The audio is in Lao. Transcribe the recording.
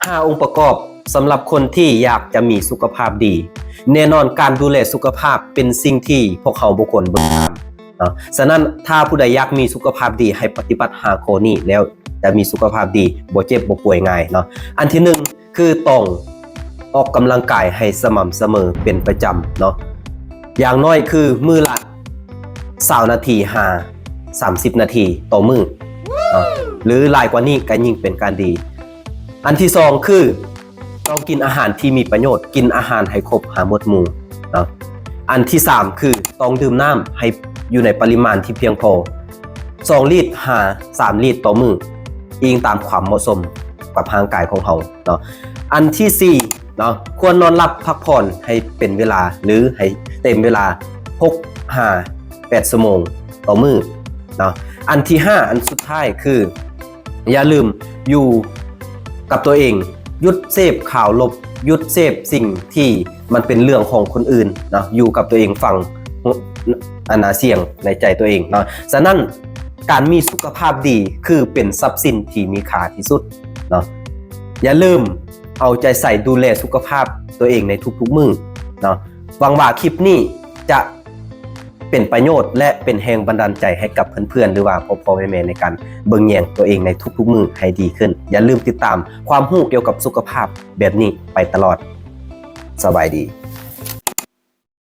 ຫ້າອົງປະກອບສຳລັບຄົນທີ່ຢາກຈະມີສຸຂະພາບດີ. ແນ່ນອນ, ການດູແລສຸຂະພາບເປັນສິ່ງທີ່ພວກເຮົາບໍ່ຄວນເບິ່ງຂ້າມເນາະ. ສະນັ້ນ, ຖ້າຜູ້ໃດຢາກມີສຸຂະພາບດີ, ໃຫ້ປະຕິບັດຫ້າຂໍ້ນີ້ ແລ້ວຈະມີສຸຂະພາບດີ, ບໍ່ເຈັບບໍ່ປ່ວຍງ່າຍເນາະ. ອັນທີໜຶ່ງ ຄືຕ້ອງອອກກຳລັງກາຍໃຫ້ສະໝ່ຳສະເໝີເປັນປະຈຳເນາະ, ຢ່າງໜ້ອຍຄືມື້ລະຊາວນາທີ ຫາ ສາມສິບນາທີຕໍ່ມື້ເນາະ, ຫຼືຫຼາຍກວ່ານີ້ກໍຍິ່ງເປັນການດີ. ອັນທີສອງ ຄືຕ້ອງກິນອາຫານທີ່ມີປະໂຫຍດ, ກິນອາຫານໃຫ້ຄົບ ຫາໝົດໝູ່ເນາະ. ອັນທີສາມ ຄືຕ້ອງດື່ມນ້ຳໃຫ້ຢູ່ໃນປະລິມານທີ່ພຽງພໍ, ສອງລິດ ຫາ ສາມລິດຕໍ່ມື້, ອີງຕາມຄວາມເໝາະສົມກັບຮ່າງກາຍຂອງເຮົາເນາະ. ອັນທີສີ່ເນາະ, ຄວນນອນຫຼັບພັກຜ່ອນໃຫ້ເປັນເວລາ ຫຼືໃຫ້ເຕັມເວລາ ຫົກ ຫາ ແປດຊົ່ວໂມງຕໍ່ມື້ເນາະ. ອັນທີຫ້າ ອັນສຸດທ້າຍ ຄື ຢ່າລືມຢູ່ກັບຕົວເອງ, ຢຸດເສບຂ່າວລົບ, ຢຸດເສບສິ່ງທີ່ມັນເປັນເລື່ອງຂອງຄົນອື່ນເນາະ, ຢູ່ກັບຕົວເອງ, ຟັງ ອັນນາ ສຽງໃນໃຈຕົວເອງເນາະ. ສະນັ້ນ, ການມີສຸຂະພາບດີຄືເປັນຊັບສິນທີ່ມີຄ່າທີ່ສຸດເນາະ. ຢ່າລືມເອົາໃຈໃສ່ດູແລສຸຂະພາບຕົວເອງໃນທຸກໆມື້ເນາະ. ຫວັງວ່າຄລິບນີ້ຈະ ເປັນປະໂຫຍດ ແລະ ເປັນແຮງບັນດານໃຈໃຫ້ກັບເພື່ອນໆ ຫຼືວ່າພໍ່ໆ ແມ່ໆ ໃນການເບິ່ງແຍງຕົວເອງໃນທຸກໆມື້ໃຫ້ດີຂຶ້ນ. ຢ່າລືມຕິດຕາມຄວາມຮູ້ກ່ຽວກັບສຸຂະພາບແບບນີ້ໄປຕະຫຼອດ. ສະບາຍດີ.